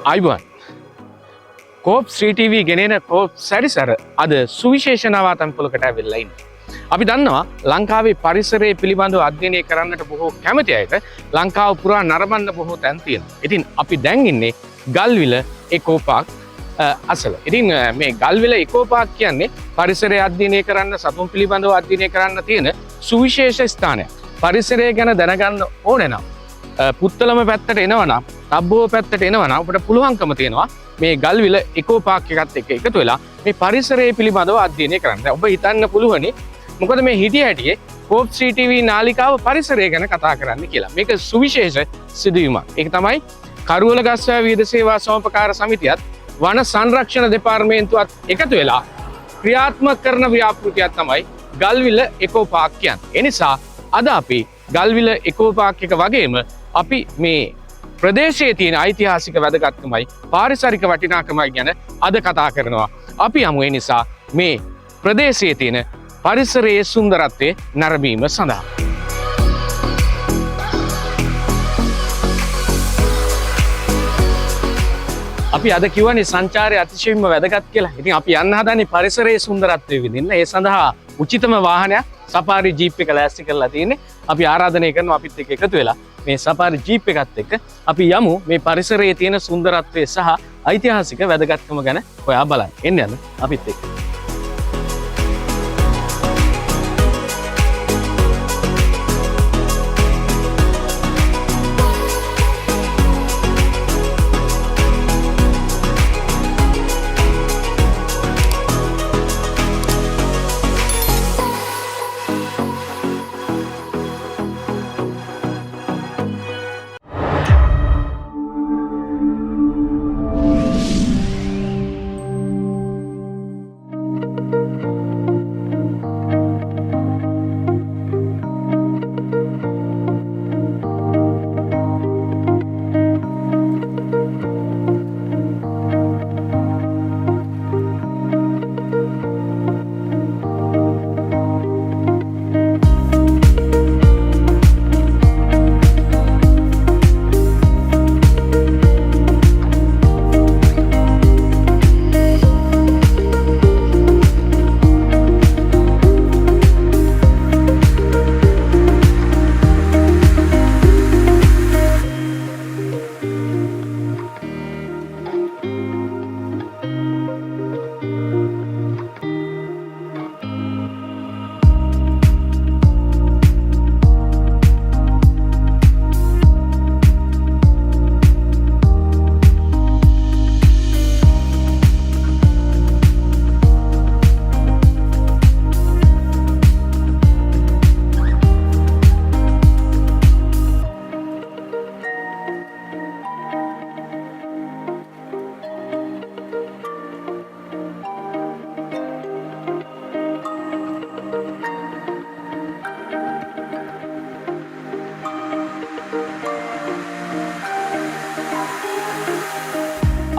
ආයුබෝවන්. කෝප් ශ්‍රී TV ගෙනෙන COPE සැරිසර අද සුවිශේෂ නවාතැන් පොළකට ඇවිල්ලා ඉන්නේ. අපි දන්නවා ලංකාවේ පරිසරය පිළිබඳව අධ්‍යයනය කරන්නට බොහෝ කැමති අයට ලංකාව පුරා නරඹන්න බොහෝ තැන් තියෙනවා. ඉතින් අපි දැන් ඉන්නේ ගල්විල එකෝ පාක් අසල. ඉතින් මේ ගල්විල එකෝ පාක් කියන්නේ පරිසරය අධ්‍යයනය කරන්න, සතුන් පිළිබඳව අධ්‍යයනය කරන්න තියෙන සුවිශේෂ ස්ථානයක්. පරිසරය ගැන දැනගන්න ඕනේ නම් පුත්තලම පැත්තට එනවා නම්, තබ්බුව පැත්තට එනවා නම් ඔබට පුළුවන්කම තියෙනවා මේ ගල්විල එකෝ පාක් එකත් එක්ක එකතු වෙලා මේ පරිසරය පිළිබඳව අධ්‍යයනය කරන්න. දැන් ඔබ හිතන්න පුළුවනි මොකද මේ හිටිය හැටියේ කෝප් ශ්‍රී ටීවී නාලිකාව පරිසරය ගැන කතා කරන්න කියලා. මේක සුවිශේෂ සිදුවීමක්. ඒක තමයි කරුවල ගස්වැ විවිධ සේවා සමුපකාර සමිතියත් වන සංරක්ෂණ දෙපාර්තමේන්තුවත් එකතු වෙලා ක්‍රියාත්මක කරන ව්‍යාපෘතියක් තමයි ගල්විල එකෝ පාක් කියන්නේ. ඒ නිසා අද අපි ගල්විල එකෝ පාක් එක වගේම අපි මේ ප්‍රදේශයේ තියෙන ඓතිහාසික වැදගත්කමයි පාරිසරික වටිනාකමයි ගැන අද කතා කරනවා. අපි යමු ඒ නිසා මේ ප්‍රදේශයේ තියෙන පරිසරයේ සුන්දරත්වය නැරඹීම සඳහා. අපි අද කිව්වනේ සංචාරය අතිශයින්ම වැදගත් කියලා. ඉතින් අපි යන්න හදන්නේ පරිසරයේ සුන්දරත්වය විඳින්න. ඒ සඳහා උචිතම වාහනයක් සෆාරි ජීප් එක ලෑස්ති කරලා තියෙන්නේ. අපි ආරාධනය කරනවා අපිත් එක්ක එකතු වෙලා මේ සෆාරි ජීප් එකත් එක්ක අපි යමු මේ පරිසරයේ තියෙන සුන්දරත්වය සහ ඓතිහාසික වැදගත්කම ගැන හොයා බලන්න. එන්න යන්න අපිත් එක්ක.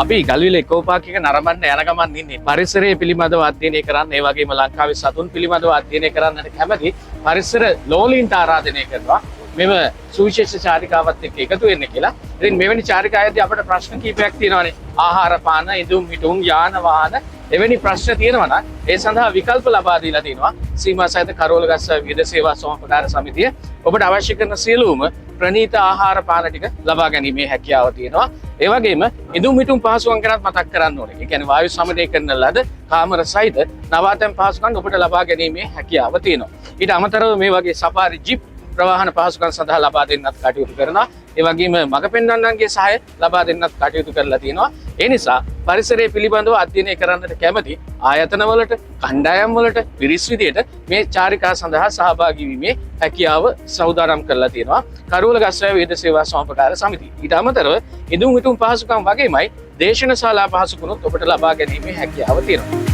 අපි ගල්විල එකෝ පාක් එක නරඹන්න යන ගමන් ඉන්නේ පරිසරය පිළිබඳව අධ්‍යයනය කරන්න, ඒ වගේම ලංකාවේ සතුන් පිළිබඳව අධ්‍යයනය කරන්නට කැමති පරිසර ලෝලීන්ට ආරාධනය කරනවා මෙම සුවිශේෂ චාරිකාවත් එක්ක එකතු වෙන්න කියලා. ඉතින් මෙවැනි චාරිකාවේදී අපට ප්‍රශ්න කීපයක් තියෙනවානේ. ආහාර පාන, ඉදුම් හිටුම්, යාන වාහන එවැනි ප්‍රශ්න තියෙනවා නම් ඒ සඳහා විකල්ප ලබා දීලා තිනවා සීමා සහිත කරවල ගස්වැ විවිධ සේවා සමුපකාර සමිතිය. ඔබට අවශ්‍ය කරන සියලුම ප්‍රණීත ආහාර පාන ටික ලබා ගැනීමේ හැකියාව තියෙනවා. ඒ වගේම ඉදුම් හිටුම් පහසුකම් ගැනත් මතක් කරන්න ඕනේ. ඒ කියන්නේ වායු සමනය කරන ලද කාමර සහිත නවාතැන් පහසුකම් ඔබට ලබා ගැනීමේ හැකියාව තියෙනවා. ඊට අමතරව මේ වගේ සෆාරි ජිප් ප්‍රවාහන පහසුකම් සඳහා ලබා දෙන්නත් කටයුතු කරනවා. ඒ වගේම මඟ පෙන්වන්නන්ගේ සහාය ලබා දෙන්නත් කටයුතු කරලා තියෙනවා. ඒ නිසා පරිසරය පිළිබඳව අධ්‍යයනය කරන්නට කැමති ආයතනවලට, කණ්ඩායම් වලට පිරිස් විදියට මේ චාරිකා සඳහා සහභාගී වීමේ හැකියාව සෞදානම් කරලා තියෙනවා. කරුවල ගස්වැ විවිධ සේවා සමුපකාර සමිතිය. ඊට අමතරව ඉදුම් හිටුම් පහසුකම් වගේමයි දේශනශාලා පහසුකමුත් ඔබට ලබා ගැනීමේ හැකියාව තියෙනවා.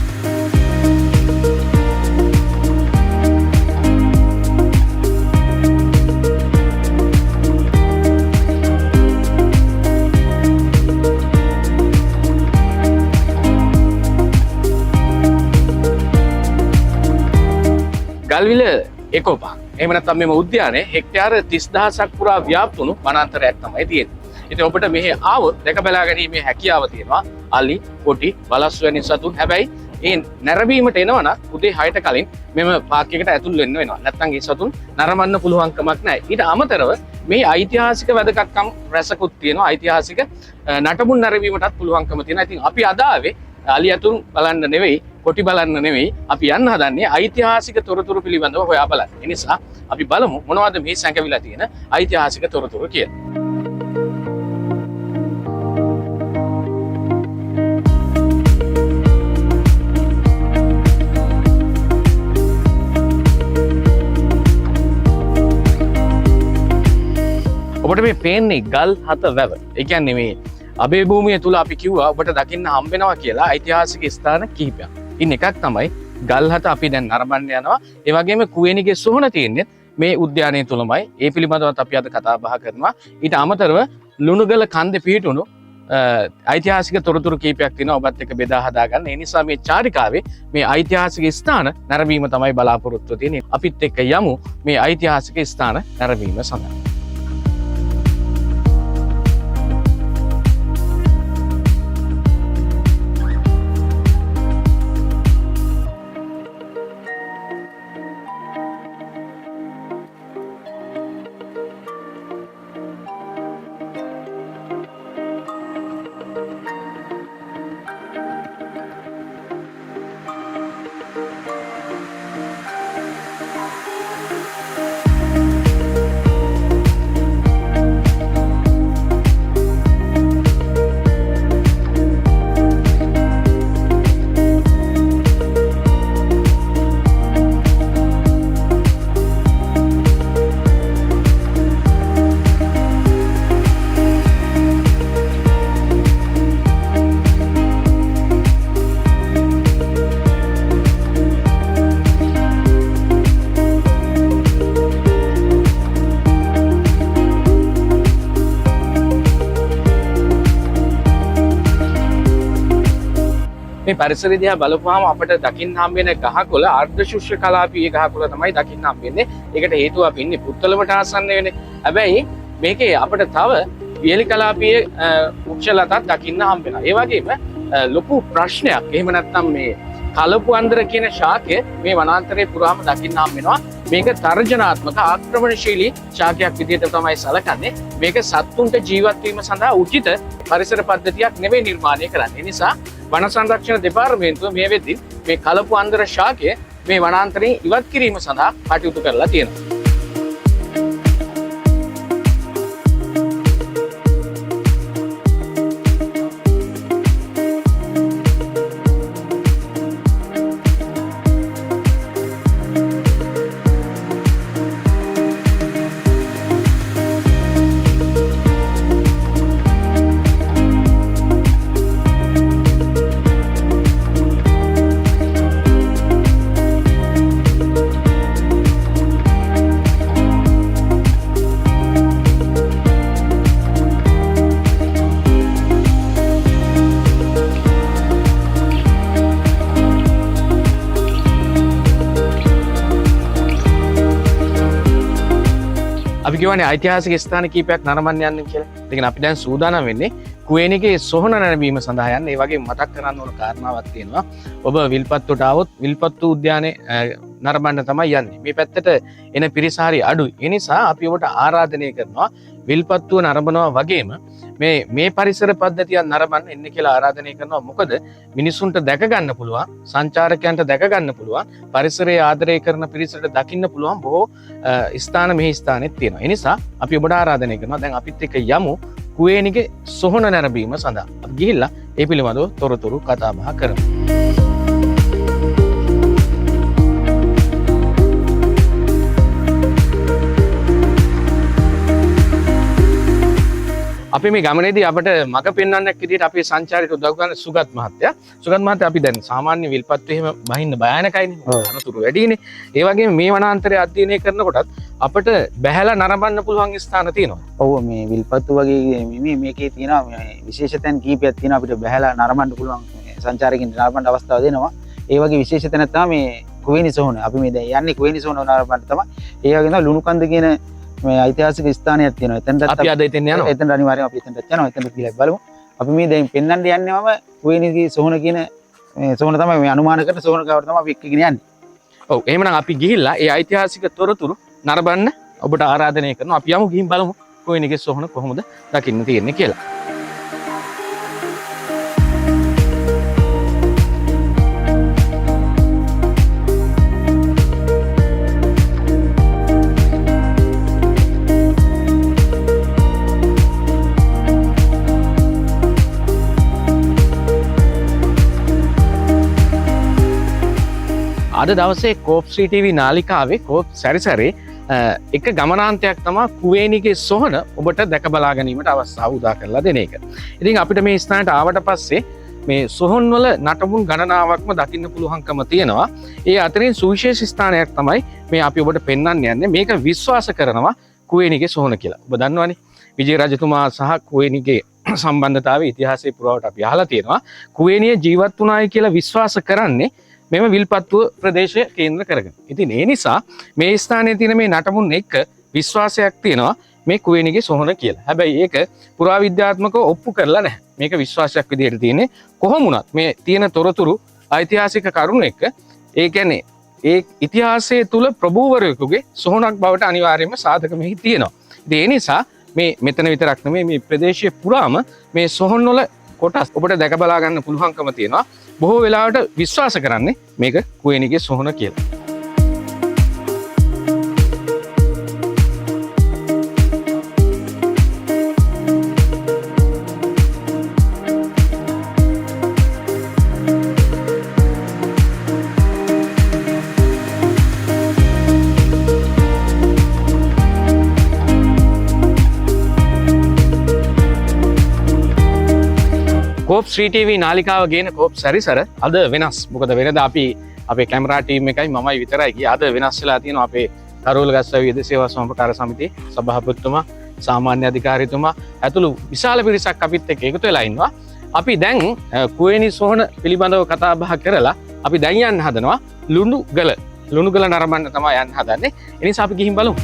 ගල්විල එකෝ පාක්. එහෙම නැත්නම් මෙම උද්‍යානයේ හෙක්ටයාර 30,000ක් පුරා ව්‍යාප්ත වුණු වනාන්තරයක් තමයි තියෙන්නේ. ඉතින් ඔබට මෙහි ආවොත් දැක බලා ගැනීමේ හැකියාව තියෙනවා. අලි, කොටි, වලස්සු වැනි සතුන්. හැබැයි ඒ නැරඹීමට එනවා නම් උදේ 6ට කලින් මෙම පාක් එකට ඇතුල් වෙන්න වෙනවා. නැත්නම් ඒ සතුන් නරඹන්න පුළුවන් කමක් නැහැ. ඊට අමතරව මේ ඓතිහාසික වැදගත්කම් රැසකුත් තියෙනවා. ඓතිහාසික නටබුන් නැරඹීමටත් පුළුවන්කම තියෙනවා. ඉතින් අපි අද ආවේ අලි ඇතුන් බලන්න නෙවෙයි, කොටි බලන්න නෙවෙයි, අපි යන්න හදන්නේ ඓතිහාසික තොරතුරු පිළිබඳව හොයා බලන්න. ඒ නිසා අපි බලමු මොනවද මේ සැඟවිලා තියෙන ඓතිහාසික තොරතුරු කියලා. ඔබට මේ පේන්නේ ගල් හත වැව. ඒ කියන්නේ මේ අබේ භූමිය තුල අපි කිව්වා ඔබට දකින්න හම්බෙනවා කියලා ඓතිහාසික ස්ථාන කිහිපයක්. ඉන් එකක් තමයි ගල් හත අපි දැන් නරඹන්න යනවා. ඒ වගේම කුවේණිගේ සොහන තියෙන්නේ මේ උද්‍යානය තුලමයි. ඒ පිළිබඳවත් අපි අද කතා බහ කරනවා. ඊට අමතරව ලුණුගල කන්දේ පිහිටුණු ඓතිහාසික තොරතුරු කීපයක් තියෙනවා ඔබත් එක්ක බෙදා හදා ගන්න. ඒ නිසා මේ චාරිකාවේ මේ ඓතිහාසික ස්ථාන නැරඹීම තමයි බලාපොරොත්තු තියෙන්නේ. අපිත් එක්ක යමු මේ ඓතිහාසික ස්ථාන නැරඹීම සඳහා. මේ පරිසරය දිහා බලපුවාම අපට දකින්න හම් වෙන ගහකොළ අර්ධ ශුෂ්ක කලාපීය ගහකොළ තමයි දකින්න හම් වෙන්නේ. ඒකට හේතුව අපි ඉන්නේ පුත්තලමට ආසන්න වෙන්නේ. හැබැයි මේකේ අපට තව වියලි කලාපීය වෘක්ෂ ලතක් දකින්න හම් වෙනවා. ඒ වගේම ලොකු ප්‍රශ්නයක්. එහෙම නැත්නම් මේ කලපු අන්දර කියන ශාකය මේ වනාන්තරයේ පුරාම දකින්න හම් වෙනවා. මේක තර්ජනාත්මක ආක්‍රමණශීලී ශාකයක් විදිහට තමයි සැලකන්නේ. මේක සත්තුන්ට ජීවත් වීම සඳහා උචිත පරිසර පද්ධතියක් නෙවෙයි නිර්මාණය කරන්නේ. ඒ නිසා වන සංරක්ෂණ දෙපාර්තමේන්තුව මේ වෙද්දී මේ කලපු අන්දර ශාකය මේ වනාන්තරයෙන් ඉවත් කිරීම සඳහා කටයුතු කරලා තියෙනවා. අපි කියවනේ ඓතිහාසික ස්ථාන කීපයක් නරඹන්න යන්න කියලා. ඒ කියන්නේ අපි දැන් සූදානම් වෙන්නේ කුවේණිගේ සොහොන නැරඹීම සඳහා යන්න. ඒ වගේම මතක් කරන්න ඕන කාරණාවක් තියෙනවා. ඔබ විල්පත්තුවට ආවොත් විල්පත්තු උද්‍යානයේ නරඹන්න තමයි යන්නේ. මේ පැත්තට එන පිරිස හරි අඩුයි. ඒ නිසා අපි ඔබට ආරාධනය කරනවා විල්පත්තුව නරඹනවා වගේම මේ පරිසර පද්ධතියක් නරඹන්න එන්න කියලා ආරාධනය කරනවා. මොකද මිනිසුන්ට දැක ගන්න පුළුවන්, සංචාරකයන්ට දැක ගන්න පුළුවන්, පරිසරයේ ආදරය කරන පිරිසට දකින්න පුළුවන් බොහෝ ස්ථාන මෙහි ස්ථානෙත් තියෙනවා. ඒ නිසා අපි ඔබට ආරාධනය කරනවා දැන් අපිත් එක්ක යමු කුවේණිගේ සොහොන නැරඹීම සඳහා. අපි ගිහිල්ලා ඒ පිළිබඳව තොරතුරු කතා බහ කරමු. අපි මේ ගමනේදී අපට මඟ පෙන්වන්නක් විදිහට අපේ සංචාරයට උදව් කරන සුගත් මහත්තයා. සුගත් මහත්තයා, අපි දැන් සාමාන්‍ය විල්පත්තු එහෙම බහින්න භයානකයිනේ. අනතුරු වැඩිනේ. ඒ වගේම මේ වනාන්තරය අධ්‍යයනය කරනකොටත් අපට බැහැලා නරඹන්න පුළුවන් ස්ථාන තියෙනවා. ඔව්, මේ විල්පත්තු වගේ මේකේ තියෙනවා මේ විශේෂ තැන් කීපයක් තියෙනවා අපිට බැහැලා නරඹන්න පුළුවන්, මේ සංචාරකින් නරඹන්න අවස්ථාව දෙනවා. ඒ වගේ විශේෂ තැනක් තමයි මේ කුවේණි සොහොන. අපි මේ දැන් යන්නේ කුවේණි සොහොන නරඹන්න තමයි. ඒ වගේම තමයි ලුණුකන්ද කියන මේ ඓතිහාසික ස්ථානයක් තියෙනවා. එතනටත් අපි අද එතෙන් යනවා. එතනට අනිවාර්යයෙන් අපි එතනටත් යනවා. එතනට ගිහලා බලමු. අපි මේ දැන් පෙන්වන්න යන්නේ මම කුවේණිගේ සොහොන කියන මේ සොහොන තමයි මේ අනුමාන කරන සොහොන ගාවට තමයි අපි එක්කගෙන යන්නේ. ඔව්, එහෙමනම් අපි ගිහිල්ලා ඒ ඓතිහාසික තොරතුරු නරඹන්න ඔබට ආරාධනය කරනවා. අපි යමු ගිහින් බලමු කුවේණිගේ සොහොන කොහොමද දකින්න තියෙන්නේ කියලා. අද දවසේ කෝප් ශ්‍රී ටීවී නාලිකාවේ කෝප් සැරිසරේ එක ගමනාන්තයක් තමා කුවේණිගේ සොහන ඔබට දැක බලා ගැනීමට අවස්ථාව උදා කරලා දෙන එක. ඉතින් අපිට මේ ස්ථානයට ආවට පස්සේ මේ සොහොන් වල නටබුන් ගණනාවක්ම දකින්න පුළුවන්කම තියෙනවා. ඒ අතරින් සුවිශේෂ ස්ථානයක් තමයි මේ අපි ඔබට පෙන්වන්න යන්නේ. මේක විශ්වාස කරනවා කුවේණිගේ සොහන කියලා. ඔබ දන්නවනේ විජය රජතුමා සහ කුවේණිගේ සම්බන්ධතාවය ඉතිහාසයේ පුරාවට අපි අහලා තියෙනවා. කුවේණිය ජීවත් වුණායි කියලා විශ්වාස කරන්නේ මෙම විල්පත්තුව ප්‍රදේශය කේන්ද්‍ර කරගෙන. ඉතින් ඒ නිසා මේ ස්ථානයේ තියෙන මේ නටබුන් එක්ක විශ්වාසයක් තියෙනවා මේ කුවේණිගේ සොහොන කියලා. හැබැයි ඒක පුරාවිද්‍යාත්මකව ඔප්පු කරලා නැහැ. මේක විශ්වාසයක් විදිහට තියෙන්නේ. කොහොම වුණත් මේ තියෙන තොරතුරු ඓතිහාසික කරුණු එක්ක ඒ කියන්නේ ඒ ඉතිහාසයේ තුල ප්‍රභූවරයෙකුගේ සොහොනක් බවට අනිවාර්යයෙන්ම සාධක මෙහි තියෙනවා. ඉතින් ඒ නිසා මේ මෙතන විතරක් නෙමෙයි මේ ප්‍රදේශය පුරාම මේ සොහොන් වල කොටස් ඔබට දැක බලා ගන්න පුළුවන්කම තියෙනවා. බොහෝ වෙලාවට විශ්වාස කරන්නේ මේක කුවේණිගේ සොහොන කියලා. කෝප් ශ්‍රී ටීවී නාලිකාව ගේන කෝප් සැරිසර අද වෙනස්. මොකද වෙනද අපි අපේ කැමරා ටීම් එකයි මමයි විතරයි ගියේ. අද වෙනස් වෙලා තියෙනවා අපේ කරුවල ගස්වැව යුද සේවා සමපකාර සමිතියේ සභාපතිතුමා, සාමාන්‍ය අධිකාරීතුමා ඇතුළු විශාල පිරිසක් අපිත් එක්ක එකතු වෙලා ඉන්නවා. අපි දැන් කුවේණි සොහන පිළිබඳව කතා බහ කරලා අපි දැන් යන්න හදනවා ලුණුගල. ලුණුගල නරඹන්න තමයි යන්න හදන්නේ. ඒ නිසා අපි ගිහින් බලමු.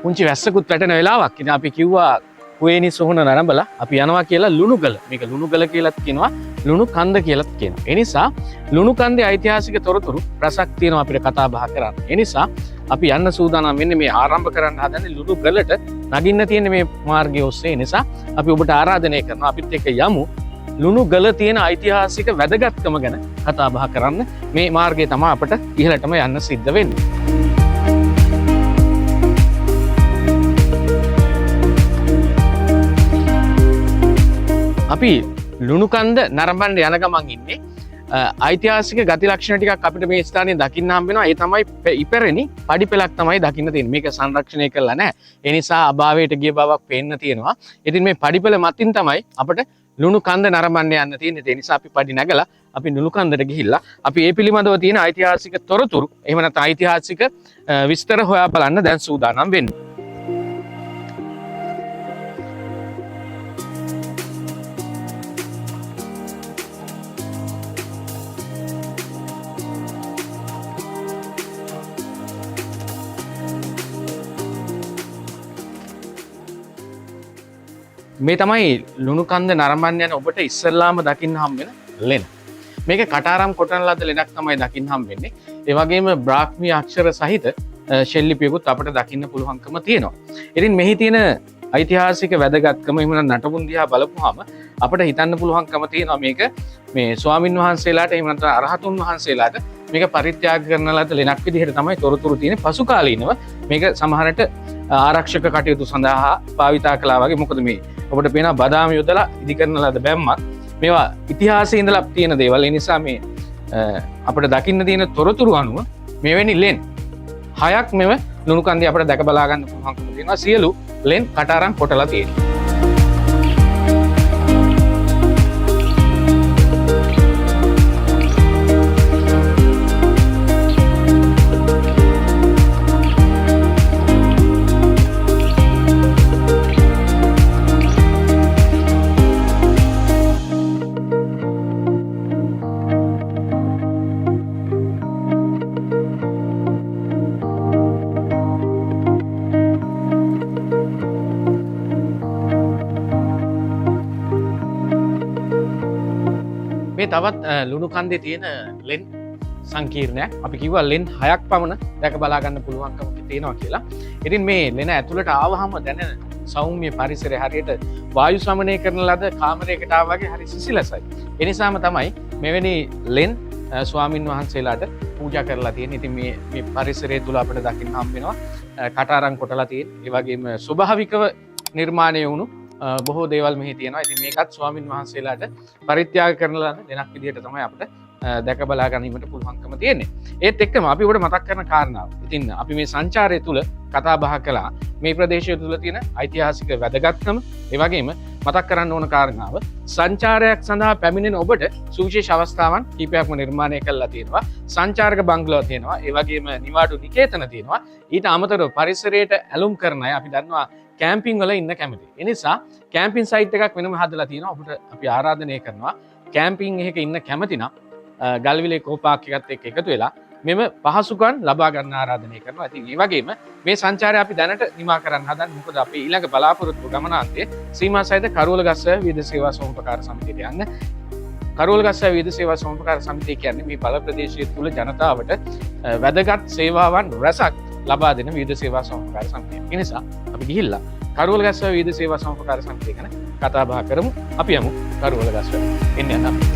පුංචි වැස්සකුත් වැටෙන වෙලාවක්. ඉතින් අපි කිව්වා කුවේණි සොහොන නරඹලා අපි යනවා කියලා ලුණුගල. මේක ලුණුගල කියලාත් කියනවා, ලුණු කන්ද කියලාත් කියනවා. ඒ නිසා ලුණු කන්දේ ඓතිහාසික තොරතුරු රසක් තියෙනවා අපිට කතා බහ කරන්න. ඒ නිසා අපි යන්න සූදානම් වෙන්නේ මේ ආරම්භ කරන්න හදන්නේ ලුණුගලට නගින්න තියෙන මේ මාර්ගය ඔස්සේ. ඒ නිසා අපි ඔබට ආරාධනය කරනවා අපිත් එක්ක යමු ලුණුගල තියෙන ඓතිහාසික වැදගත්කම ගැන කතා බහ කරන්න. මේ මාර්ගය තමයි අපට ඉහළටම යන්න සිද්ධ වෙන්නේ. අපි ලුණුකන්ද නරඹන්න යන ගමන් ඉන්නේ. ඓතිහාසික ගති ලක්ෂණ ටිකක් අපිට මේ ස්ථානයේ දකින්න හම්බ වෙනවා. ඒ තමයි ඉපැරණි පඩි පෙළක් තමයි දකින්න තියෙන්නේ. මේක සංරක්ෂණය කරලා නැහැ. ඒ නිසා අභාවයට ගිය බවක් පේන්න තියෙනවා. ඉතින් මේ පඩි පෙළ මතින් තමයි අපිට ලුණුකන්ද නරඹන්න යන්න තියෙන්නේ. ඒ නිසා අපි පඩි නැගලා අපි ලුණුකන්දට ගිහිල්ලා අපි ඒ පිළිබඳව තියෙන ඓතිහාසික තොරතුරු එහෙම නැත්නම් ඓතිහාසික විස්තර හොයා බලන්න දැන් සූදානම් වෙන්නේ. මේ තමයි ලුණුකන්ද නරඹන්න යන ඔබට ඉස්සෙල්ලාම දකින්න හම් වෙන ලෙන. මේක කටාරම් කොටන ලද ලෙනක් තමයි දකින්න හම් වෙන්නේ. ඒ වගේම බ්‍රාහ්මී අක්ෂර සහිත ශෙල්ලිපියකුත් අපට දකින්න පුළුවන්කම තියෙනවා. ඉතින් මෙහි තියෙන ඓතිහාසික වැදගත්කම එහෙම නැත්නම් නටබුන් දිහා බලපුවාම අපට හිතන්න පුළුවන්කම තියෙනවා මේක මේ ස්වාමින් වහන්සේලාට එහෙම නැත්නම් අරහතුන් වහන්සේලාට මේක පරිත්‍යාග කරන ලද ලෙනක් විදිහට තමයි තොරතුරු තියෙන්නේ. පසු කාලීනව මේක සමහරට ආරක්ෂක කටයුතු සඳහා භාවිතා කළා වගේ. මොකද මේ ඔබට පේනවා බදාම යොදලා ඉදි කරන ලද බැම්මක්. මේවා ඉතිහාසයේ ඉඳලා තියෙන දේවල්. ඒ නිසා මේ අපිට දකින්න තියෙන තොරතුරු අනුව මෙවැනි ලෙන් 6ක් මෙව ලුණුකන්දේ අපිට දැක බලා ගන්න පුළුවන්කම තියෙනවා. සියලු ලෙන් කටාරම් කොටලා තියෙනවා. මේ තවත් ලුණුකන්දේ තියෙන ලෙන් සංකීර්ණයක්. අපි කිව්වා ලෙන් 6ක් පමණ දැක බලා ගන්න පුළුවන්කම තියෙනවා කියලා. ඉතින් මේ ලෙන ඇතුළට ආවහම දැනෙන සෞම්‍ය පරිසරය හරියට වායු සමනය කරන ලද කාමරයකට ආවා වගේ හරි සිසිලසයි. ඒ නිසාම තමයි මෙවැනි ලෙන් ස්වාමින් වහන්සේලාට පූජා කරලා තියෙන්නේ. ඉතින් මේ පරිසරය තුල අපිට දකින්න හම්බ වෙනවා කටාරම් කොටලා තියෙන. ඒ වගේම ස්වභාවිකව නිර්මාණය වුණු බොහෝ දේවල් මෙහි තියෙනවා. ඉතින් මේකත් ස්වාමින් වහන්සේලාට පරිත්‍යාග කරන ලද ලෙනක් විදිහට තමයි අපිට දැක බලා ගැනීමට පුළුවන්කම තියෙන්නේ. ඒත් එක්කම අපි ඔබට මතක් කරන කාරණාව. ඉතින් අපි මේ සංචාරය තුල කතා බහ කළා මේ ප්‍රදේශය තුල තියෙන ඓතිහාසික වැදගත්කම, ඒ වගේම මතක් කරන්න ඕන කාරණාව සංචාරයක් සඳහා පැමිණෙන ඔබට සුවිශේෂ අවස්ථාවන් කිහිපයක්ම නිර්මාණය කරලා තියෙනවා. සංචාරක බංගලෝ තියෙනවා, ඒ වගේම නිවාඩු නිකේතන තියෙනවා. ඊට අමතරව පරිසරයට ඇලුම් කරන අය අපි දන්නවා කැම්පින් වල ඉන්න කැමති. ඒ නිසා කැම්පින් සයිට් එකක් වෙනම හදලා තියෙනවා. ඔබට අපි ආරාධනය කරනවා කැම්පින් එකක ඉන්න කැමති නම් ගල්විල ඉකෝ පාක් එකත් එක්ක එකතු වෙලා මෙම පහසුකම් ලබා ගන්න ආරාධනය කරනවා. ඉතින් ඒ වගේම මේ සංචාරය අපි දැනට නිමා කරන්න හදන්නේ. මොකද අපි ඊළඟ බලාපොරොත්තු ගමනාන්තයේ සීමා සහිත කරුවලගස්ස විවිධ සේවා සමුපකාර සමිතියට යන්න. කරුවලගස්ස විවිධ සේවා සමුපකාර සමිතිය කියන්නේ මේ බල ප්‍රදේශය තුල ජනතාවට වැදගත් සේවාවන් රැසක් ලබා දෙන විවිධ සේවා සමුපකාර සමිතිය. ඒ නිසා අපි ගිහිල්ලා කරුවලගස්ස විවිධ සේවා සමුපකාර සමිතිය ගැන කතා බහ කරමු. අපි යමු කරුවලගස්ස. එන්න යන්න අපි.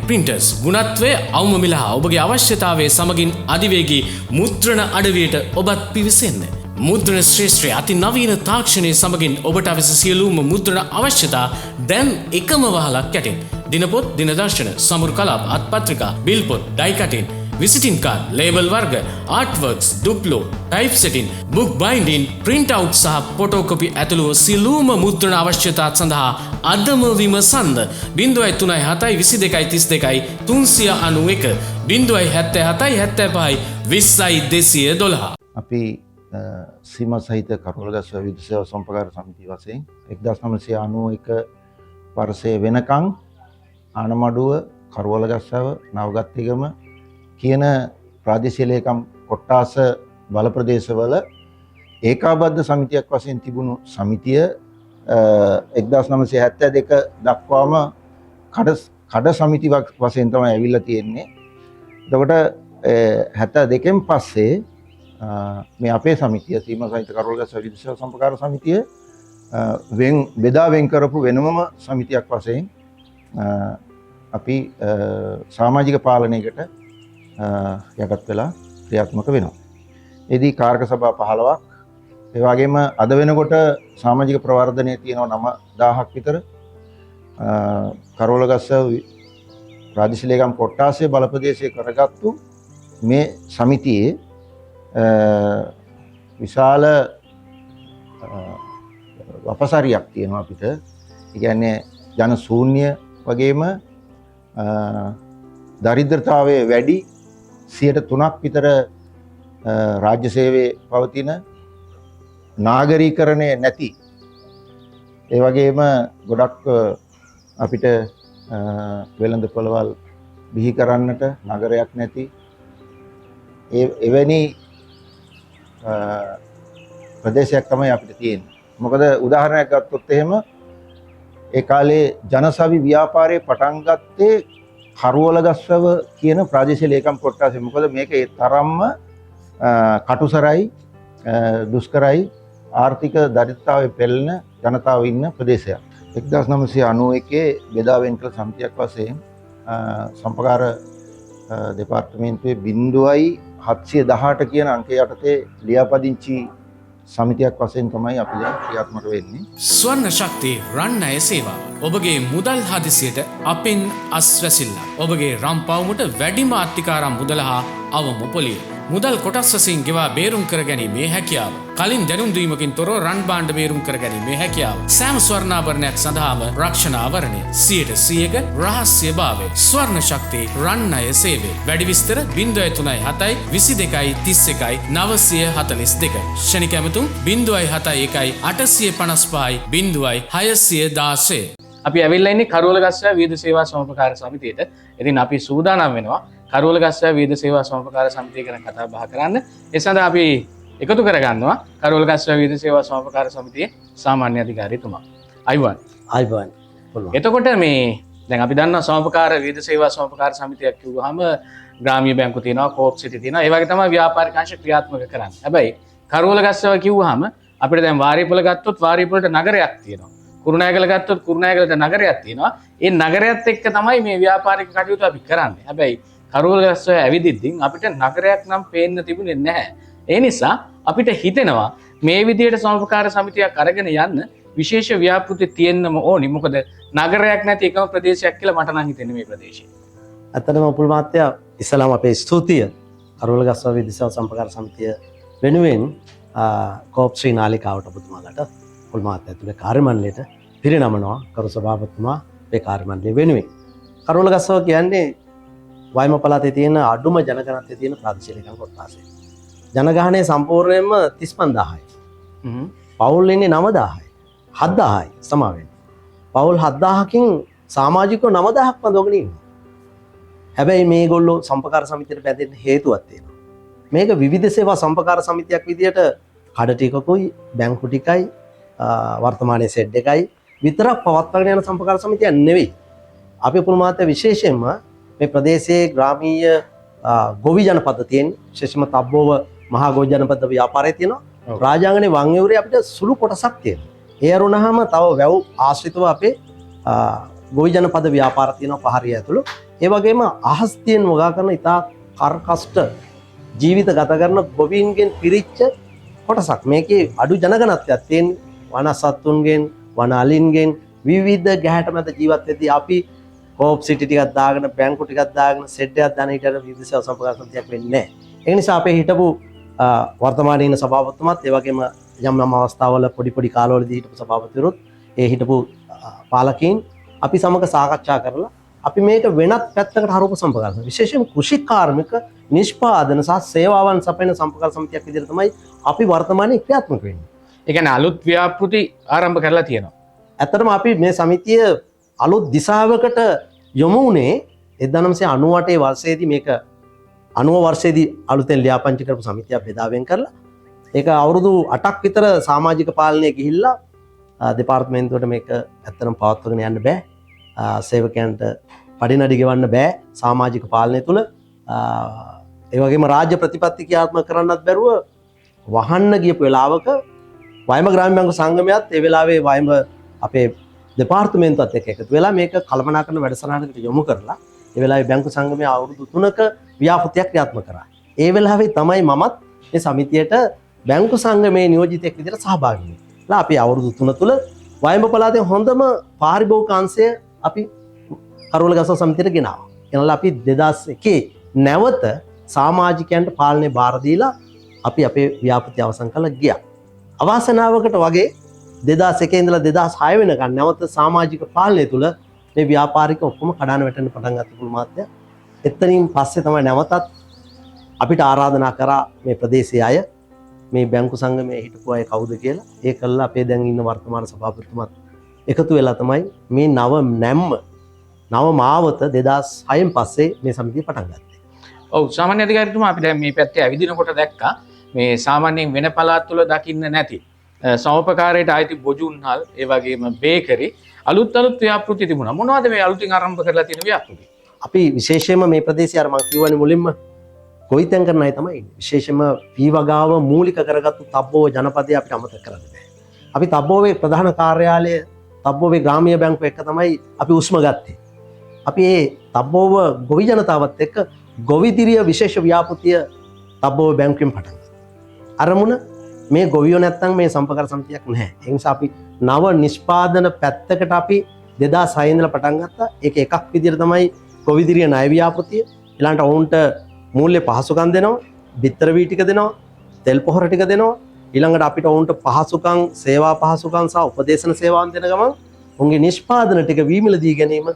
ප්‍රින්ටර්ස් ගුණත්වය අවම මිල හා ඔබගේ අවශ්‍යතාවය සමගින් අධිවේගී මුද්‍රණ අඩවියට ඔබත් පිවිසෙන්න. මුද්‍රණ ශ්‍රේෂ්ත්‍රය අති නවීන තාක්ෂණය සමගින් ඔබට අවශ්‍ය සියලුම මුද්‍රණ අවශ්‍යතා දැන් එකම වහලක් යටින්. දිනපොත්, දිනදර්ශන, සමරු කලාප, අත්පත්‍රිකා, බිල්පොත්, ඩයි කටින්, විසිටින් කාඩ්, ලේබල් වර්ග, ආර්ට්වර්ක්ස්, ඩුප්ලෝ, type setting, book binding, print out සහ ෆොටෝකොපි ඇතුළුව සියලුම මුද්‍රණ අවශ්‍යතා සඳහා අදම විමසන්න. බිංදුවයි තුනයි හතයි විසි දෙකයි තිස් දෙකයි තුන්සිය අනු එක, බිංදුවයි හැත්තෑ හතයි හැත්තෑ පහයි විස්සයි දෙසිය දොළහ. අපි සීමා සහිත කරුවලගස්ස විවිධ සේවා සම්පකාර සමිතිය වශයෙන් එක්දහස් නවසිය අනූ එක වර්ෂය වෙනකන් ආනමඩුව, කරුවලගස්සව, නවගත්තිගම කියන ප්‍රාදේශීය ලේකම් කොට්ටාස බල ප්‍රදේශවල ඒකාබද්ධ සමිතියක් වශයෙන් තිබුණු සමිතිය එක්දහස් නවසිය හැත්තෑ දෙක දක්වාම කඩ සමිති වශයෙන් තමයි ඇවිල්ලා තියෙන්නේ. එතකොට, හැත්තෑ දෙකෙන් පස්සේ මේ අපේ සමිතිය සීමා සහිත කරුවලගස්ස විවිධ සේවා සම්පකාර සමිතිය බෙදා වෙන් කරපු වෙනමම සමිතියක් වශයෙන් අපි සමාජික පාලනයකට යටත් වෙලා ක්‍රියාත්මක වෙනවා. එදී කාරක සභා 15ක්, ඒ වගේම අද වෙනකොට සමාජික ප්‍රවර්ධනය තියෙනවා නම 1000ක් විතර. කරුවලගස්ස ප්‍රාදේශීය ලේකම් කොට්ටාසය බල ප්‍රදේශය කරගත්තු මේ සමිතියේ විශාල වපසරියක් තියෙනවා අපිට. ඒ කියන්නේ ජන ශූන්‍ය වගේම දරිද්‍රතාවය වැඩි සියයට තුනක් විතර රාජ්‍ය සේවයේ පවතින නාගරීකරණය නැති, ඒ වගේම ගොඩක් අපිට වෙළඳ පොළවල් බිහි කරන්නට නගරයක් නැති එවැනි ප්‍රදේශයක් තමයි අපිට තියෙන්නේ. මොකද උදාහරණයක් ගත්තොත් එහෙම ඒ කාලේ ජනසවි ව්‍යාපාරයේ පටන් ගත්තේ කරුවලගස්වැව කියන ප්‍රාදේශීය ලේකම් කොට්ටාසෙ. මොකද මේක ඒ තරම්ම කටුසරයි, දුෂ්කරයි, ආර්ථික දරිද්‍රතාවය පෙළෙන ජනතාව ඉන්න ප්‍රදේශයක්. 1991 බෙදා වෙන් කළ සමිතියක් වශයෙන් සම්පකාර දෙපාර්තමේන්තුවේ 0.718 කියන අංකය යටතේ ලියාපදිංචි සමිතියක් වශයෙන් තමයි අපි දැන් ක්‍රියාත්මක වෙන්නේ. ස්වර්ණ ශක්ති රන් අය සේවාව. ඔබගේ මුදල් හදිසියට අපෙන් අස්වැසිල්ල. ඔබගේ රම් පවුමට වැඩිම අත්තිකාරම් මුදල හා අවම පොලිය. මුදල් කොටස් වශයෙන් ගෙවා බේරුම් කර ගැනීමේ හැකියාව. කලින් දැනුම් දීමකින් තොරව රන් භාණ්ඩ බේරුම් කර ගැනීමේ හැකියාව. සෑම ස්වර්ණාභරණයක් සඳහාම රක්ෂණාවරණය. 100%ක රහස්‍යභාවය. ස්වර්ණ ශක්ති රන් අය සේවය. වැඩි විස්තර 037 22 31 942. ක්ෂණික ඇමතුම් 071 855 0 616. අපි ඇවිල්ලා ඉන්නේ කරුවලගස්වැව විවිධ සේවා සමපකාර සමිතියට. ඉතින් අපි සූදානම් වෙනවා කරුවලගස්වැව විවිධ සේවා සමපකාර සමිතිය ගැන කතා බහ කරන්න. ඒ සඳහා අපි එකතු කරගන්නවා කරුවලගස්වැව විවිධ සේවා සමපකාර සමිතියේ සාමාන්‍ය අධිකාරීතුමා. ආයුබෝවන්. ආයුබෝවන්. පුළුවන්. එතකොට මේ දැන් අපි දන්නවා සමපකාර විවිධ සේවා සමපකාර සමිතියක් කිව්වහම ග්‍රාමීය බැංකු තියෙනවා, කෝප් සිටි තියෙනවා. ඒ වගේ තමයි ව්‍යාපාරික අංශ ක්‍රියාත්මක කරන්නේ. හැබැයි කරුවලගස්වැව කිව්වහම අපිට දැන් වාරිපොළ ගත්තොත් වාරිපොළට නගරයක් තියෙනවා. කුරුණෑගල ගත්තොත් කුරුණෑගලට නගරයක් තියෙනවා. ඒ නගරයත් එක්ක තමයි මේ ව්‍යාපාරික කටයුතු අපි කරන්නේ. හැබැයි කරුවලගස්වැව ඇවිදිද්දී අපිට නගරයක් නම් පේන්න තිබුණේ නැහැ. ඒ නිසා අපිට හිතෙනවා මේ විදියට සමපකාර සමිතියක් අරගෙන යන්න විශේෂ ව්‍යාපෘති තියෙන්නම ඕනි. මොකද නගරයක් නැති එකම ප්‍රදේශයක් කියලා මට නම් හිතෙන්නේ මේ ප්‍රදේශය. ඇත්තටම උපුල් මහත්තයා, ඉස්සලාම අපේ ස්තුතිය කරුවලගස්වැව විවිධ සේවා සම්පකාර සමිතිය වෙනුවෙන් කෝප් ශ්‍රී නාලිකාවට, ඔබතුමාලට, උපුල් මහත්තයා ඇතුළේ කාර්ය මණ්ඩලයට පිරිනමනවා ගරු සභාපතිතුමා මේ කාර්ය මණ්ඩලය වෙනුවෙන්. කරුවලගස්වැව කියන්නේ වයම පළාතේ තියෙන අඩුම ජනගහනත්වයේ තියෙන ප්‍රාදේශීය ලේකම් කොට්ටාසය. ජනගහනය සම්පූර්ණයෙන්ම 35,000යි. පවුල් ඉන්නේ 9,000යි. 7,000යි සමා වෙන්න. පවුල් 7,000කින් සමාජිකව 9,000ක් බඳවගෙන ඉන්නවා. හැබැයි මේගොල්ලෝ සම්පකාර සමිතියට බැඳෙන්න හේතුවක් තියෙනවා. මේක විවිධ සේවා සම්පකාර සමිතියක් විදියට කඩ ටිකකුයි බැංකු ටිකයි වර්තමානයේ සෙඩ් එකයි විතරක් පවත්වාගෙන යන සම්පකාර සමිතියක් නෙවෙයි. අපි උපුල් මහත්තයා විශේෂයෙන්ම මේ ප්‍රදේශයේ ග්‍රාමීය ගොවි ජනපද තියෙන, විශේෂයෙන්ම තබ්බෝව මහා ගොවි ජනපද ව්‍යාපාරය තියෙනවා. රාජාංගනේ වං අපිට සුළු කොටසක් තියෙනවා. ඒ අරුණාම තව වැව් ආශ්‍රිතව අපේ ගොවි ජනපද ව්‍යාපාර තියෙනවා පහරිය ඇතුළු. ඒ වගේම අහස් තියෙන වගා කරන ඉතා කර්කෂ්ට ජීවිත ගත කරන ගොවීන්ගෙන් පිරිච්ච කොටසක්. මේකේ අඩු ජනගහනත්වයක් තියෙන වන සත්තුන්ගෙන්, වන අලින්ගෙන් විවිධ ගැහැට මැද ජීවත් වෙද්දී අපි කෝප් සිටි ටිකක් දාගෙන, බැංකු ටිකක් දාගෙන, සෙඩ් එකක් දාන හිටියට විවිධ සේවා සම්පකාර සමිතියක් වෙන්නේ නැහැ. ඒ නිසා අපේ හිටපු වර්තමානයේ ඉන්න සභාපතිතුමත්, ඒ වගේම යම් යම් අවස්ථාවල පොඩි පොඩි කාලවලදී හිටපු සභාපතිවරුත්, ඒ හිටපු පාලකීන් අපි සමග සාකච්ඡා කරලා අපි මේක වෙනත් පැත්තකට හරවපු සම්පකාර සමිතිය. විශේෂයෙන්ම කෘෂි කාර්මික නිෂ්පාදන සහ සේවාවන් සපයන සම්පකාර සමිතියක් විදිහට තමයි අපි වර්තමානයේ ක්‍රියාත්මක වෙන්නේ. ඒ කියන්නේ අලුත් ව්‍යාපෘති ආරම්භ කරලා තියෙනවා. ඇත්තටම අපි මේ සමිතිය අලුත් දිශාවකට යොමු වුණේ 1998 වර්ෂයේදී. මේක 90 වර්ෂයේදී අලුතෙන් ලියාපදිංචි කරපු සමිතියක් බෙදා වෙන් කරලා. ඒක අවුරුදු 8ක් විතර සමාජික පාලනය ගිහිල්ලා දෙපාර්තමේන්තුවට මේක ඇත්තටම පවත්වාගෙන යන්න බෑ. සේවකයන්ට පඩිනඩි ගෙවන්න බෑ සමාජික පාලනය තුල. ඒ වගේම රාජ්‍ය ප්‍රතිපත්ති ක්‍රියාත්මක කරන්නත් බැරුව වහන්න ගියපු වෙලාවක වයඹ ග්‍රාමීය බැංකු සංගමයත් ඒ වෙලාවේ වයඹ අපේ දෙපාර්තමේන්තුවත් එක්ක එකතු වෙලා මේක කළමනාකරන වැඩසටහනකට යොමු කරලා ඒ වෙලාවේ බැංකු සංගමය අවුරුදු 3ක ව්‍යාපෘතියක් ක්‍රියාත්මක කරා. ඒ වෙලාවේ තමයි මමත් මේ සමිතියට බැංකු සංගමයේ නියෝජිතයෙක් විදිහට සහභාගී වුණේ. ලා අපි අවුරුදු 3 තුල වයඹ පළාතේ හොඳම පාරිභෝගික අංශය අපි කරුවලගස්වැව සමිතියට ගෙනාවා. ගෙනල්ලා අපි 2001 නැවත සමාජිකයන්ට පාලනය බාර දීලා අපි අපේ ව්‍යාපෘති අවසන් කරලා ගියා. අවාසනාවකට වගේ 2001 ඉඳලා 2006 වෙනකන් නැවත සමාජික පාලනය තුල මේ ව්‍යාපාරික ඔක්කොම කඩාන වැටෙන්න පටන් ගත්ත පුළු මහත්තයා. එතනින් පස්සේ තමයි නැවතත් අපිට ආරාධනා කරා මේ ප්‍රදේශයේ අය. මේ බැංකු සංගමයේ හිටපු අය කවුද කියලා. ඒ කළා අපේ දැන් ඉන්න වර්තමාන සභාපතිතුමත් එකතු වෙලා තමයි මේ නව නැම්ම නව මාවත 2006න් පස්සේ මේ සමිතිය පටන් ගත්තේ. ඔව්, සාමාන්‍ය අධිකාරිතුමා, අපි දැන් මේ පැත්තේ ඇවිදිනකොට දැක්කා මේ සාමාන්‍යයෙන් වෙන පළාත් වල දකින්න නැති සමෝපකාරයට අයිති බොජුන්හල්, ඒ වගේම බේකරි, අලුත් අලුත් ව්‍යාපෘති තිබුණා. මොනවද මේ අලුතින් ආරම්භ කරලා තියෙන ව්‍යාපෘති? අපි විශේෂයෙන්ම මේ ප්‍රදේශයේ අර මං කියවනේ මුලින්ම ගොවිතැන් කරන අය තමයි ඉන්නේ. විශේෂයෙන්ම වී වගාව මූලික කරගත්තු තබ්බෝව ජනපදය අපිට අමතක කරන්න බෑ. අපි තබ්බෝවේ ප්‍රධාන කාර්යාලය තබ්බෝවේ ග්‍රාමීය බැංකුව එක්ක තමයි අපි උස්ම ගත්තේ. අපි ඒ තබ්බෝව ගොවි ජනතාවත් එක්ක ගොවිදිරිය විශේෂ ව්‍යාපෘතිය තබ්බෝව බැංකුවෙන් පටන් ගත්තා. අරමුණ මේ ගොවියෝ නැත්තම් මේ සම්පකර සමිතියක් නැහැ. ඒ නිසා අපි නව නිෂ්පාදන පැත්තකට අපි 2006 ඉඳලා පටන් ගත්තා. ඒක එකක් විදිහට තමයි ගොවිදිරිය ණය ව්‍යාපෘතිය. ඊළඟට ඔවුන්ට මූල්‍ය පහසුකම් දෙනවා, බිත්තර වී ටික දෙනවා, තෙල් පොහොර ටික දෙනවා. ඊළඟට අපිට ඔවුන්ට පහසුකම්, සේවා පහසුකම් සහ උපදේශන සේවාවන් දෙන ගමන් ඔවුන්ගේ නිෂ්පාදන ටික වී මිලදී ගැනීම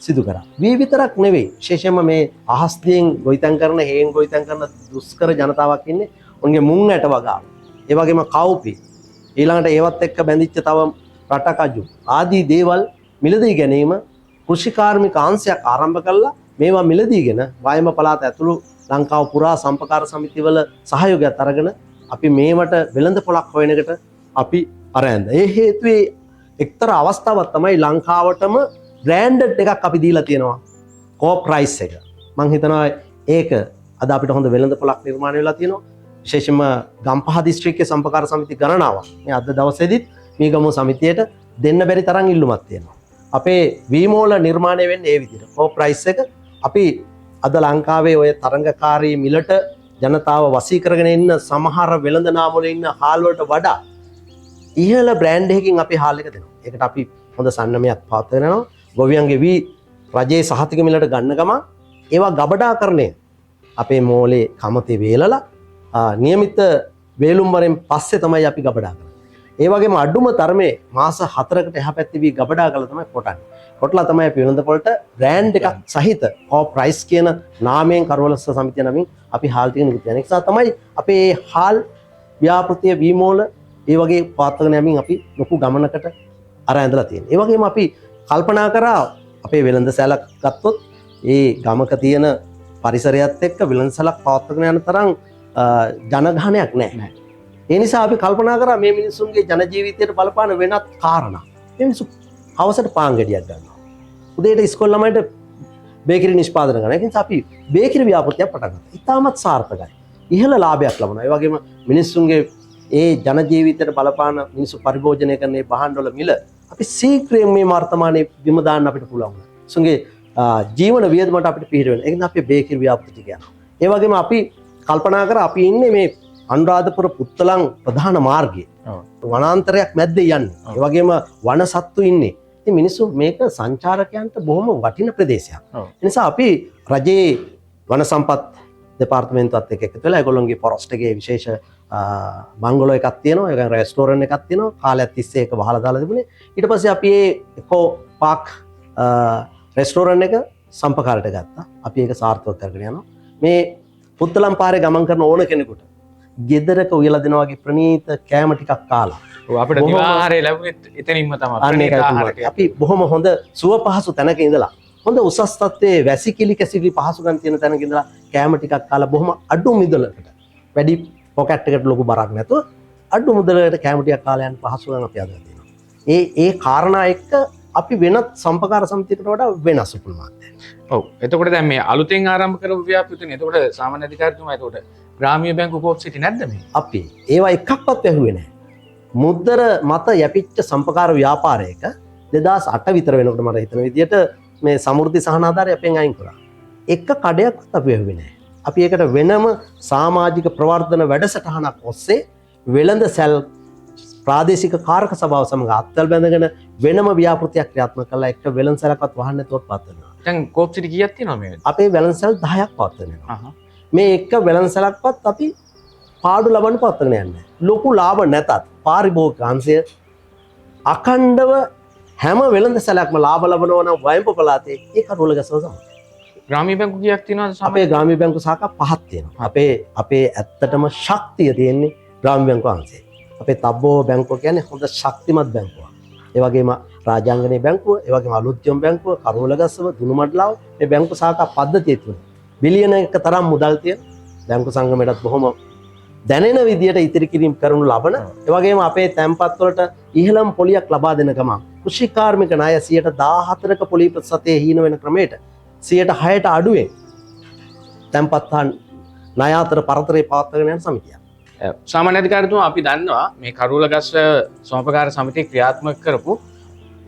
සිදු කරා. වී විතරක් නෙවෙයි, විශේෂයෙන්ම මේ අහස් දියෙන් ගොවිතැන් කරන, හේන් ගොවිතැන් කරන දුෂ්කර ජනතාවක් ඉන්නේ. ඔවුන්ගේ මුං ඇට වගාව, ඒ වගේම කව්පි, ඊළඟට ඒවත් එක්ක බැඳිච්ච තව රටකජු ආදී දේවල් මිලදී ගැනීම කෘෂිකාර්මික අංශයක් ආරම්භ කළා. මේවා මිලදීගෙන වයඹ පළාත ඇතුළු ලංකාව පුරා සම්පකාර සමිතිවල සහයෝගයත් අරගෙන අපි මේවට වෙළඳ පොළක් හොයන එකට අපි අර ඇඳ. ඒ හේතුවේ එක්තරා අවස්ථාවක් තමයි ලංකාවටම බ්‍රෑන්ඩඩ් එකක් අපි දීලා තියෙනවා, කෝප් රයිස් එක. මං හිතනවා ඒක අද අපිට හොඳ වෙළඳ පොළක් නිර්මාණය වෙලා තියෙනවා. විශේෂයෙන්ම ගම්පහ දිස්ත්‍රික්කයේ සම්පකාර සමිති ගණනාවක් මේ අද දවසේදීත් මීගමුව සමිතියට දෙන්න බැරි තරම් ඉල්ලුමක් තියෙනවා. අපේ වීමෝල නිර්මාණය වෙන්නේ ඒ විදිහට. කෝප් රයිස් එක අපි අද ලංකාවේ ඔය තරඟකාරී මිලට ජනතාව වසී කරගෙන ඉන්න සමහර වෙළඳ නාම වල ඉන්න හාල් වලට වඩා ඉහළ බ්‍රෑන්ඩ් එකකින් අපි හාල් එක දෙනවා. ඒකට අපි හොඳ සන්නමයක් පවත්වාගෙන යනවා. ගොවියන්ගේ වී රජයේ සහතික මිලට ගන්න ගමන් ඒවා ගබඩාකරණය අපේ මෝලේ කමතේ වේලලා නියමිත වේලුම් වරෙන් පස්සේ තමයි අපි ගබඩා කරන්නේ. ඒ වගේම අඩුම තරමේ මාස 4කට එහා පැත්තේ වී ගබඩා කරලා තමයි කොටන්නේ. කොටලා තමයි අපි වෙළඳ පොළට බ්‍රෑන්ඩ් එකක් සහිත කෝප් රයිස් කියන නාමයෙන් කරුවලස්ස සමිතිය නමින් අපි හාල් ටික නිකුත් කරන්නේ. ඒ නිසා තමයි අපේ හාල් ව්‍යාපෘතිය වීමෝල ඒ වගේ පවත්වාගෙන යමින් අපි ලොකු ගමනකට අර ඇඳලා තියෙනවා. ඒ වගේම අපි කල්පනා කරා අපේ වෙළඳ සැලක් ගත්තොත් ඒ ගමක තියෙන පරිසරයත් එක්ක වෙළඳ සැලක් පවත්වාගෙන යන තරම් ජනගහනයක් නැහැ. ඒ නිසා අපි කල්පනා කරා මේ මිනිස්සුන්ගේ ජන ජීවිතයට බලපාන වෙනත් කාරණා. මේ මිනිස්සු හවසට පාන් ගෙඩියක් ගන්නවා. උදේට ඉස්කෝලේ ළමයිට බේකරි නිෂ්පාදනය කරනවා. ඒ නිසා අපි බේකරි ව්‍යාපෘතියක් පටන් ගත්තා. ඉතාමත් සාර්ථකයි. ඉහළ ලාභයක් ලබනවා. ඒ වගේම මිනිස්සුන්ගේ ඒ ජන ජීවිතයට බලපාන මිනිස්සු පරිභෝජනය කරන මේ භාණ්ඩවල මිල අපි ශීඝ්‍රයෙන් මේ වර්තමානයේ බිම දාන්න අපිට පුළුවන් වුණා. මිනිස්සුන්ගේ ජීවන වියදමට අපිට පිහිට වෙනවා. ඒ නිසා අපි බේකරි ව්‍යාපෘති ටික යනවා. ඒ වගේම අපි කල්පනා කරා අපි ඉන්නේ මේ අනුරාධපුර පුත්තලං ප්‍රධාන මාර්ගයේ. වනාන්තරයක් මැද්දේ යන්නේ. ඒ වගේම වන සත්තු ඉන්නේ. ඉතින් මිනිස්සු මේක සංචාරකයන්ට බොහොම වටින ප්‍රදේශයක්. ඒ නිසා අපි රජයේ වන සම්පත් දෙපාර්තමේන්තුවත් එක්ක එකතු වෙලා ඒගොල්ලොන්ගේ ෆොරස්ට් එකේ විශේෂ බංගලෝ එකක් තියෙනවා. ඒ කියන්නේ රෙස්ටෝරන්ට් එකක් තියෙනවා. කාලයක් තිස්සේ ඒක වහලා දාලා තිබුණේ. ඊට පස්සේ අපි ඒ එකෝ පාක් රෙස්ටෝරන්ට් එක සම්පකාරයට ගත්තා. අපි ඒක සාර්ථක කරගෙන යනවා. මේ පුත්තලම් පාරේ ගමන් කරන ඕන කෙනෙකුට ගෙදරක උයලා දෙනවා වගේ ප්‍රණීත කෑම ටිකක් කාලා ඔව්, අපිට දිවාහාරය ලැබුණෙත් එතනින්ම තමයි. අන්න ඒකයි ප්‍රණීත ආහාර පුළුවන්. ටික. අපි බොහොම හොඳ සුව පහසු තැනක ඉඳලා හොඳ උසස් තත්ත්වයේ වැසිකිලි කැසිකිලි පහසුකම් තියෙන තැනක ඉඳලා කෑම ටිකක් කාලා බොහොම අඩු මුදලකට, වැඩි පොකට් එකට ලොකු බරක් නැතුව අඩු මුදලකට කෑම ටිකක් කාලා යන පහසුකම් අපි හදලා තියෙනවා. ඒ ඒ කාරණා එක්ක අපි වෙනත් සම්පකාර සමිතියකට වඩා වෙනස් උපුල් මහත්තයා. ඔව්. එතකොට දැන් මේ අලුතෙන් ආරම්භ කරපු ව්‍යාපෘතිනේ. එතකොට සාමාන්‍ය අධිකාරිතුමා, එතකොට ග්‍රාමීය බැංකු කෝප් සිටි නැද්ද මේ? අපි ඒවා එකක්වත් ඇහුවේ නැහැ. මුද්දර මත යැපිච්ච සම්පකාර ව්‍යාපාරයක 2008 විතර වෙනකොට මට හිතන විදියට මේ සමෘද්ධි සහන ආධාරය අපෙන් අයින් කරා. එක කඩයක්වත් අපි ඇහුවේ නැහැ. අපි ඒකට වෙනම සමාජික ප්‍රවර්ධන වැඩසටහනක් ඔස්සේ වෙළඳ සැල් ප්‍රාදේශික කාරක සභාව සමග අත්වැල් බැඳගෙන වෙනම ව්‍යාපෘතියක් ක්‍රියාත්මක කළා. එක වෙළඳ සැලක්වත් වහන්න නැතුව පවත්වනවා. දැන් කෝප් සිටි කීයක් තියෙනවද මේ වෙලාවේ? අපේ වෙළඳ සැල් 10ක් පවත්වනවා. මේ එක වෙළඳ සැලක්වත් අපි පාඩු ලබන්න පවත්වාගෙන යන්නේ නැහැ. ලොකු ලාභ නැතත් පාරිභෝගික අංශය අඛණ්ඩව හැම වෙළඳ සැලක්ම ලාභ ලබනවා නම් වයඹ පළාතේ ඒ කරුවලගස්ව තමයි. ග්‍රාමීය බැංකු කීයක් තියෙනවද සාමාන්‍යයෙන්? අපේ ග්‍රාමීය බැංකු සාඛා 5ක් තියෙනවා. අපේ ඇත්තටම ශක්තිය තියෙන්නේ ග්‍රාම බැංකුව අංශය. අපේ තබ්බෝ බැංකුව කියන්නේ හොඳ ශක්තිමත් බැංකුවක්. ඒ වගේම රාජාංගනේ බැංකුව, ඒ වගේම අලුත්යම් බැංකුව, කරුවලගස්සව, දුනුමඩලාව මේ බැංකු ශාඛා පද්ධතිය තුන බිලියන එක තරම් මුදල් තියෙන බැංකු සංගමයටත් බොහොම දැනෙන විදියට ඉතිරි කිරීම කරනු ලබන, ඒ වගේම අපේ තැන්පත් වලට ඉහළම පොලියක් ලබා දෙන ගමන් කෘෂිකාර්මික ණය 14%ක පොලි ප්‍රතිශතයේ හීන වෙන ක්‍රමයට 6%ට අඩුවෙන් තැන්පත් හා ණය අතර පරතරය පවත්වාගෙන යන සමිතියක්. සාමාන්‍ය අධිකාරිතුමා, අපි දන්නවා මේ කරුවලගස්ස සමුපකාර සමිතිය ක්‍රියාත්මක කරපු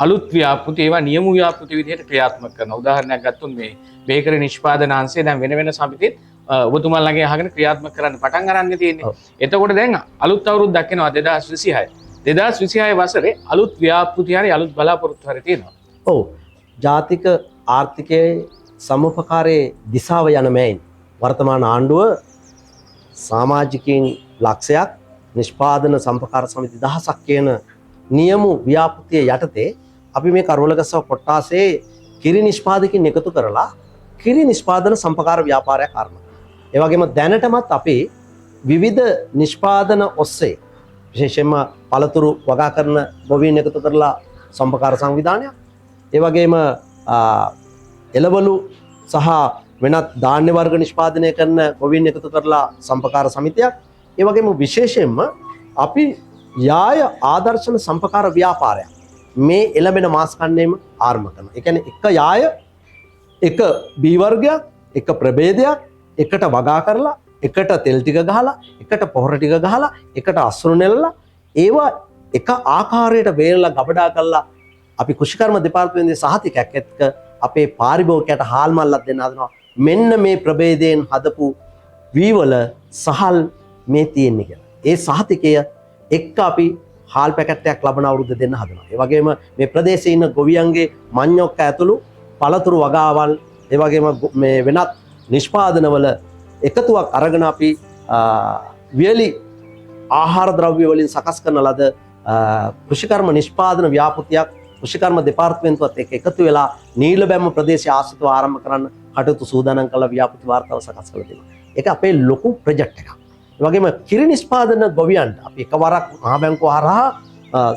අලුත් ව්‍යාපෘති ඒවා නියම ව්‍යාපෘති විදිහට ක්‍රියාත්මක කරනවා. උදාහරණයක් ගත්තොත් මේ බේකරි නිෂ්පාදන අංශය දැන් වෙන වෙන සමිතිත් ඔබතුමාලගේ අහගෙන ක්‍රියාත්මක කරන්න පටන් අරන් තියෙන්නේ. එතකොට දැන් අලුත් අවුරුද්දක් එනවා 2026. 2026 වසරේ අලුත් ව්‍යාපෘති හරි අලුත් බලාපොරොත්තු හරි තියෙනවා. ඔව්. ජාතික ආර්ථිකයේ සමුපකාරයේ දිශාව යන මැයින් වර්තමාන ආණ්ඩුව සමාජිකයින් ලක්ෂයක්, නිෂ්පාදන සම්පකාර සමිති දහසක් කියන නියම ව්‍යාපෘතිය යටතේ අපි මේ කරුවලගස්සව කොට්ටාසේ කිරි නිෂ්පාදකින් එකතු කරලා කිරි නිෂ්පාදන සම්පකාර ව්‍යාපාරයක් ආරම්භ කරනවා. ඒ වගේම දැනටමත් අපි විවිධ නිෂ්පාදන ඔස්සේ විශේෂයෙන්ම පළතුරු වගා කරන ගොවීන් එකතු කරලා සම්පකාර සංවිධානයක්, ඒ වගේම එළවලු සහ වෙනත් ධාන්‍ය වර්ග නිෂ්පාදනය කරන ගොවීන් එකතු කරලා සම්පකාර සමිතියක්, ඒ වගේම විශේෂයෙන්ම අපි යාය ආදර්ශන සම්පකාර ව්‍යාපාරයක් මේ එළඹෙන මාස කන්නේම ආරම්භ කරනවා. ඒ කියන්නේ එක යාය, එක බී වර්ගයක්, එක ප්‍රභේදයක් එකට වගා කරලා, එකට තෙල් ටික ගහලා, එකට පොහොර ටික ගහලා, එකට අස්වනු නෙලලා, ඒවා එක ආකාරයට වේලලා ගබඩා කරලා අපි කෘෂිකර්ම දෙපාර්තමේන්තුවේ සහතිකයක් එක්ක අපේ පාරිභෝගිකයාට හාල් මල්ලක් දෙන්න හදනවා. මෙන්න මේ ප්‍රභේදයෙන් හදපු වීවල සහල් මේ තියෙන්නේ කියලා. ඒ සහතිකය එක්ක අපි හාල් පැකට් එකක් ලබන අවුරුද්ද දෙන්න හදනවා. ඒ වගේම මේ ප්‍රදේශයේ ඉන්න ගොවියන්ගේ මඤ්ඤොක්ක ඇතුළු පළතුරු වගාවල්, ඒ වගේම මේ වෙනත් නිෂ්පාදනවල එකතුවක් අරගෙන අපි වියලි ආහාර ද්‍රව්‍ය වලින් සකස් කරන ලද කෘෂිකර්ම නිෂ්පාදන ව්‍යාපෘතියක් කෘෂිකර්ම දෙපාර්තමේන්තුවත් එක්ක එකතු වෙලා නීලබැම්ම ප්‍රදේශය ආශ්‍රිතව ආරම්භ කරන්න කටයුතු සූදානම් කළ ව්‍යාපෘති වාර්තාව සකස් කරලා තියෙනවා. ඒක අපේ ලොකු ප්‍රොජෙක්ට් එකක්. ඒ වගේම කිරි නිෂ්පාදන ගොවියන්ට අපි එකවරක් මහා බැංකුව හරහා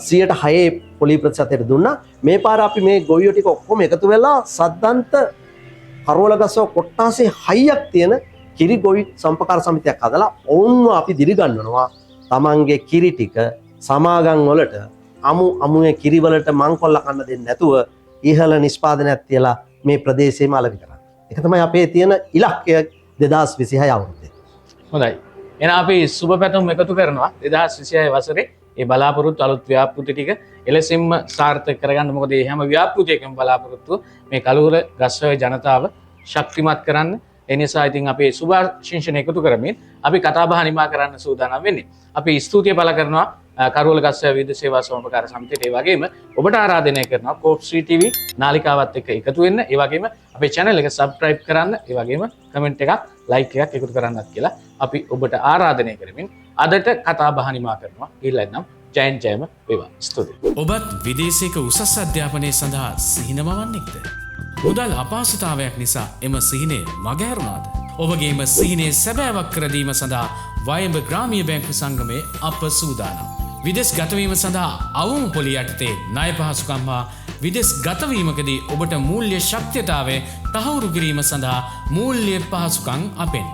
6% පොලි ප්‍රතිශතයට දුන්නා. මේ පාර අපි මේ ගොවියෝ ටික ඔක්කොම එකතු වෙලා සද්දන්ත කරුවලගස්සව කොට්ටාසේ හයියක් තියෙන කිරි ගොවි සම්පකාර සමිතියක් හදලා ඔවුන්ව අපි දිරිගන්වනවා තමන්ගේ කිරි ටික සමාගම් වලට අමු අමුවේ කිරි වලට මංකොල්ල කන්න දෙන්නේ නැතුව ඉහළ නිෂ්පාදනයක් තියලා මේ ප්‍රදේශයේම අලෙවි කරන්න. ඒක තමයි අපේ තියෙන ඉලක්කය 2026 අවුරුද්දේ. හොඳයි. එහෙනම් අපි සුබ පැතුම් එකතු කරනවා 2026 වසරේ ඒ බලාපොරොත්තු අලුත් ව්‍යාපෘති ටික එලෙසින්ම සාර්ථක කරගන්න. මොකද මේ හැම ව්‍යාපෘතියකම බලාපොරොත්තුව මේ කළුවර ගස්වැව ජනතාව ශක්තිමත් කරන්න. ඒ නිසා ඉතින් අපේ සුභාශිංසන එකතු කරමින් අපි කතා බහ නිමා කරන්න සූදානම් වෙන්නේ. අපි ස්තුතිය පළ කරනවා කරුවල ගස්වැව විවිධ සේවා සමුපකාර සමිතියට. ඒ වගේම ඔබට ආරාධනය කරනවා කෝප් ශ්‍රී ටීවී නාලිකාවත් එක්ක එකතු වෙන්න. ඒ වගේම අපේ channel එක subscribe කරන්න. ඒ වගේම කමෙන්ට් එකක්, ලයික් එකක් එකතු කරන්නත් කියලා අපි ඔබට ආරාධනය කරමින් අදට කතා බහ නිමා කරනවා. ගිහිල්ලා එන්නම්. ජයෙන් ජයම වේවා. ස්තුතියි. ඔබත් විදේශයක උසස් අධ්‍යාපනය සඳහා සිහින මවන්නෙක්ද? මුදල් අපහසුතාවයක් නිසා එම සිහිනය මගහැරුණාද? ඔබගේම සිහිනය සැබෑවක් කර දීම සඳහා වයඹ ග්‍රාමීය බැංකු සංගමයේ අප සූදානම්. විදෙස් ගතවීම සඳහා අවම පොලි යටතේ ණය පහසුකම් හා විදෙස් ගතවීමකදී ඔබට මූල්‍ය ශක්තියතාවය තහවුරු කිරීම සඳහා මූල්‍ය පහසුකම් අපෙන්.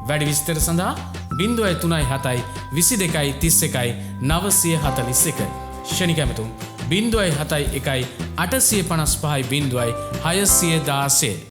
වැඩි විස්තර සඳහා 037 22 31 941, ක්ෂණික ඇමතුම් 071 855 0 616.